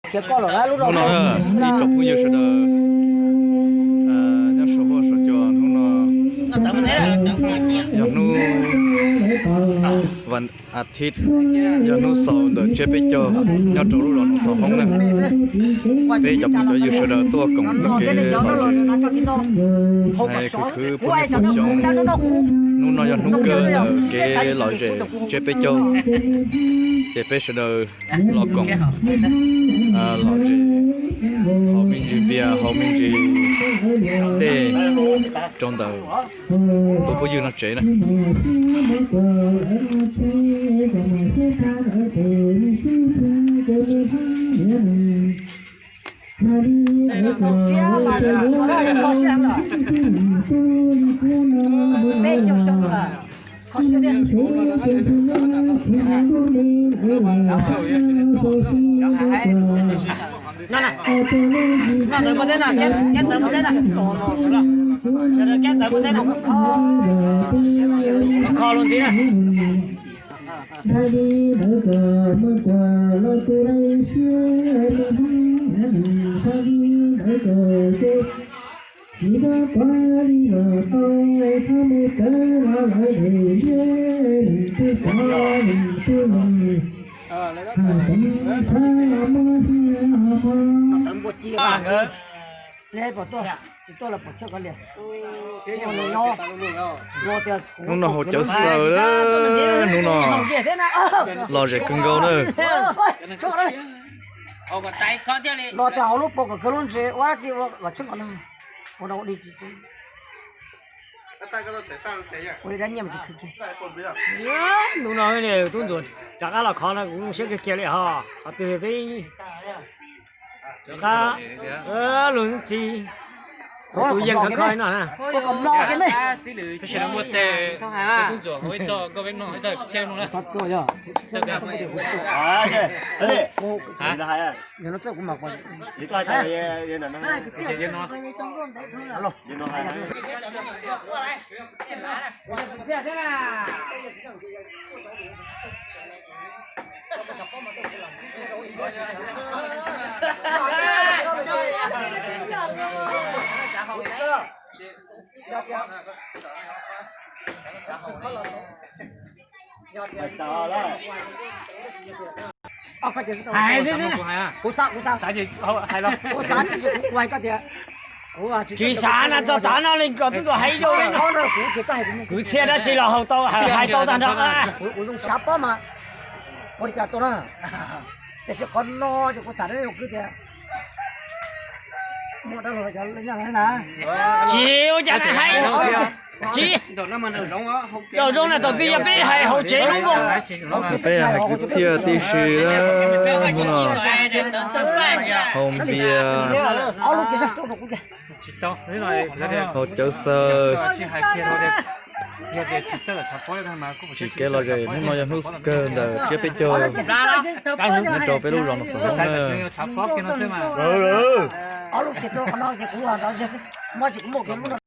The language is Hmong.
Hnub no ib tsoom phooj ywg sawv daws nyob saum huab saum cua, hnub no yog hnub vas thiv, yog hnub xaus ntawm tsiab peb caug nyob rau lub zos Noo Xaus Hoob na. Peb cov phooj cov ywg sawv daws tuaj koom txoj kev lom zem hais khwv khwv puas niaj puas xyoo. Hnub no yog hnub kawg ntawm kev lom zem tsiab peb caug, ces peb sawv daws los koom lom zem, haus me ntsis npias, haus me ntsis dej rau ntawm tus phooj ywg no tsev na. Kho lub ntxiv na. Hnub no haus cawv xaws, hnub no lom zem kawg nkaus na. Los tias hauv lub pov kom kawg lub ntses ua tsi los tshwb nkaus no. Hnub no tub ntxuam rov qab los khov no kuv zoo siab kiag kiag li hos, qhov twg peb rov qab lug txiv tus yeej khov khov no na. Kuv xav, kuv xav, kuv xav tias, kuv tsis xav na, txog tav no li koj tub tuaj hais zoo, kwv txhiaj dab tsi los haus tau, hais tau tag nrho. Kuv zoo xav paub mas ua li cas tau na, tiam sis qhov no ces kuv tham rau kwv tias, tsis ua cas na, hais tsis, nraum zoov na, thaum twg yog peb hais haus tsev lub voos. Peb hais kwv txhiaj tib si, hnub no haus npias, haus cawv xaws, tsim kev lom zem. Hnub no yog hnub kawg ntawm tsiab peb caug nyob rau peb lub zos Noo Xaus Hoob na.